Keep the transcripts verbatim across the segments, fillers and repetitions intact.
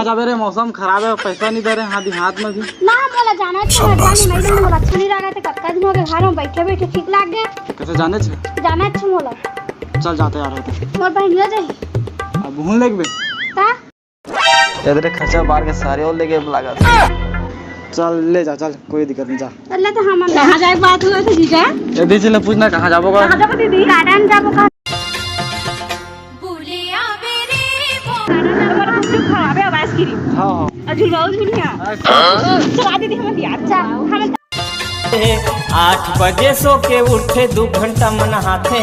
सबेरे मौसम खराब है, पैसा नहीं दे रहे हाथ, हाथ में भी। ना, मोला जाना है, अच्छा, मोला अच्छा नहीं लगा, तो कतका दिन हो गए घर में बैठे बैठे, ठीक लाग गए। कैसे जाने छे? जाना है मोला। चल जाते यार, होते। मोर बहनिया जाई। अब हुन लेगबे। का? इधरे खर्चा बार के सारे और लेके लागत। चल ले जा, चल, कोई दिक्कत नहीं, जा। अल्लाह, तो हम कहाँ जाए बात हुआ था जीजा? ये दीदी से पूछना, कहाँ जाबो का? कहाँ जाबो दीदी? गार्डन जाबो का? बोले आवे रे, बोले। गार्डन जाबो का, चुप रहो, अबे आवाज गिरी। हाँ, हाँ। और झुलवाओ झुलिया। हाँ। चला दीदी, हम यार, जा, हम आठ बजे सो के उठे, दू घंटा म नहाथे,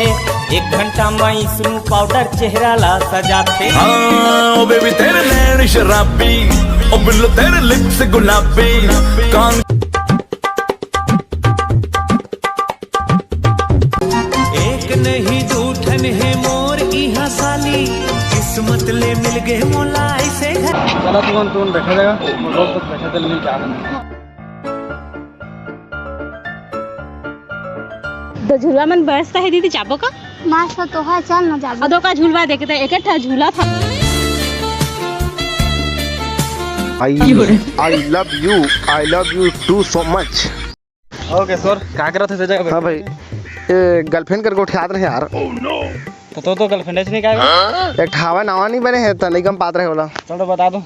एक घंटा म स्नू पाउडर चेहरा ला सजाथे। हाँ, ओ बेबी तेरे नैन शराबी, ओ बिल्लो तेरे लिप्स गुलाबी, कान एक नहीं दू ठन हे मोर इहाँ साली, किस्मत ले मिल गे मोला ऐसे घर। चला तुमन, तुमन बैठा जाएगा, हम लोग तो बैठा तो नहीं जा रहे। तो झुलवा मन बरसता है दीदी, जाबो का? मस्त तो है, चल ना जाबो। अदो का झुलवा देखे थे, एक ठा झूला था। I, I love you, I love you too so much। Okay sir, का करत हे जगह पे? हाँ भाई, ए, गर्लफ्रेंड करके उठियात रहे यार। तो, तो, तो गर्लफ्रेंड नहीं का? एक ठा हवा नावा नहीं बने है, तो नहीं गम पात रहे होला। चलो बता दो।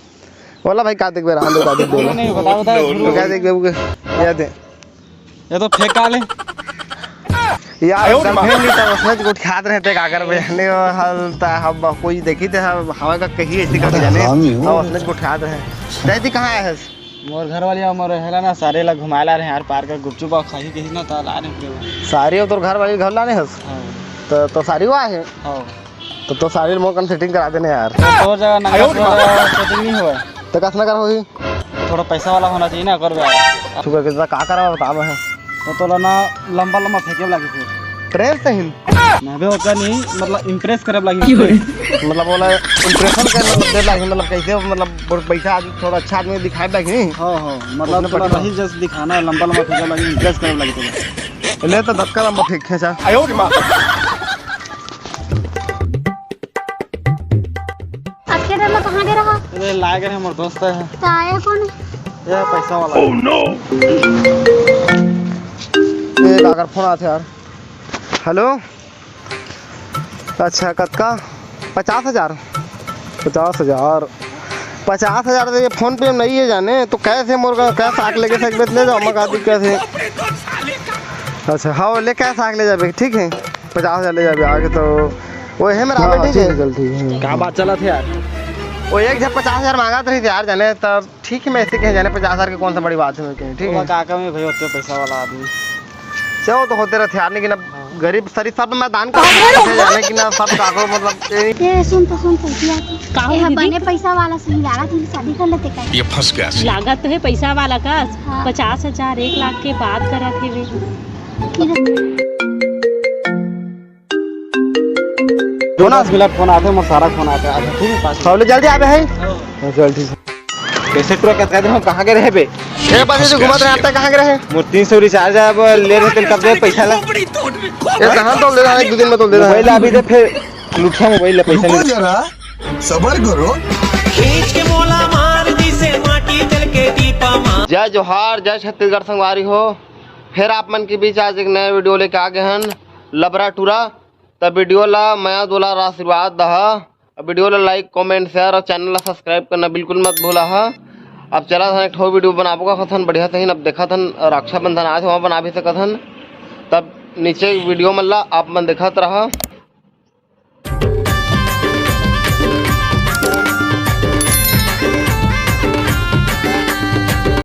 बोला भाई, का देखबे, रहन दो, का देखबे, बोला। नहीं, बता, बता, तो का देखबे, वो के-, या दे। ये तो फेंक का ले। यार, गर्लफ्रेंड नहीं तो उसने जो उठियात रहे थे, का करबे, नहीं, वो हाल ता, हम कोई देखी थे, हम हवा का कही ऐसी कर जाने। हरामी हो। और उसने जो उठियात रहे। दादी, कहाँ आया है? मोर घर वाली और मोर हेला ना, सारे ला घुमाए ला रहे यार, पार्क का गुपचुप और खाही कही ना, तो ला रहे हैं। सारी और तोर घर वाली घर लाने हस? हाँ। तो, तो सारी वो आहे? हाँ। तो, तो सारी मोर कन सेटिंग करा देने यार। तो तोर जगह नंगा तोर सेटिंग नहीं हुआ है। तो कस नगर होही? थोड़ा पैसा वाला होना चाहिए ना, कर बे। तू का कितना का करा बता मैं। तो तोला ना लंबा लंबा फेंके लागे फिर। ट्रेन से ही? ना बे, ओकर नहीं, मतलब, इम्प्रेस करे लागी। मतलब, बोला, इम्प्रेशन करे, मतलब, दे लागी, मतलब, कैसे, मतलब, बहुत पैसा आदमी, थोड़ा अच्छा आदमी दिखाए लागी। हाँ, हाँ, मतलब, उसने थोड़ा पटना। रही जस दिखाना है, लंबा, लंबा खींचा लागी, इम्प्रेस करे लागी थोड़ा। ले तो धक्का लंबा फेंक खींचा। आयो रे माँ। आज के टाइम में कहाँ गए रहा? अरे, लाए गए हमर दोस्त है। तो आया कौन? ये पैसा वाला। Oh no! ए, काकर फोन आथे यार। हेलो। अच्छा, कतका? पचास हजार? पचास हजार? पचास हजार तो ये फोन पे नहीं है जाने, तो कैश है मोर का, कैश आके लेके सकबे ले जाओ, मगा दी कैश है। अच्छा, हाँ, ले कैश आके ले जाबे, ठीक है, पचास हजार ले जाबे आगे तो। वो है मेरा हाँ, बेटी ठीक के। है, चल ठीक है। का बात चलत हे यार? वो एक झन पचास हजार मांगत रही थी यार जाने, तब ठीक है, मैं ऐसे कहे जाने पचास हजार के कौन सा बड़ी बात है, मैं कहे, ठीक है। काका में भाई होते पैसा वाला आदमी। चलो, तो होते रहते यार, लेकिन अब हाँ। गरीब सरी सब मैं दान कर जाने कि ना सब काको, मतलब, ये ये सुन तो, सुन तो, क्या? का हो ये दीदी? बने पैसा वाला सही लागत है, शादी कर लेते का? ये फंस गया। लागत तो है पैसा वाला का। हाँ। पचास हजार, एक लाख के बात करत हे वे। फोन आ, मिला फोन आथे, मोर सारा फोन आथे, आथे, ठीक है, पास। सबले जल्दी आबे है। हाँ। हाँ, चल, ठीक है। कैसे टूरा, कतका दिन हो, कहाँ गए रहे बे? ए, बस ऐसे घूमत रहे, अब तक कहाँ गए रहे? मोर तीन सौ रिचार्ज है, अब ले रहे तेल, कब दे पैसा ला? ये कहाँ तो ले रहा है, एक दो दिन में तो ले रहा है। मोबाइल अभी दे, फिर लुटिया मोबाइल ला, पैसा रुको नहीं। जरा, सबर करो। खींच के मोला मार दिसे माटी तेल के दीपा मा। जय जोहार, जय छत्तीसगढ़ संगवारी हो। फिर आप मन के बीच आज एक नया वीडियो लेके आ गए हन, लबरा टूरा। त वीडियो ला मया दुलार आशीर्वाद दहा। अब वीडियो ला like, comment, share और channel ला subscribe करना बिल्कुल मत भूला हा। अब चला था एक ठो वीडियो बनाबो का कथन बढ़िया सही। अब देखा थन रक्षाबंधन आज वहाँ बना भी सकत हन। तब नीचे वीडियो मन ला आप मन देखत रहा।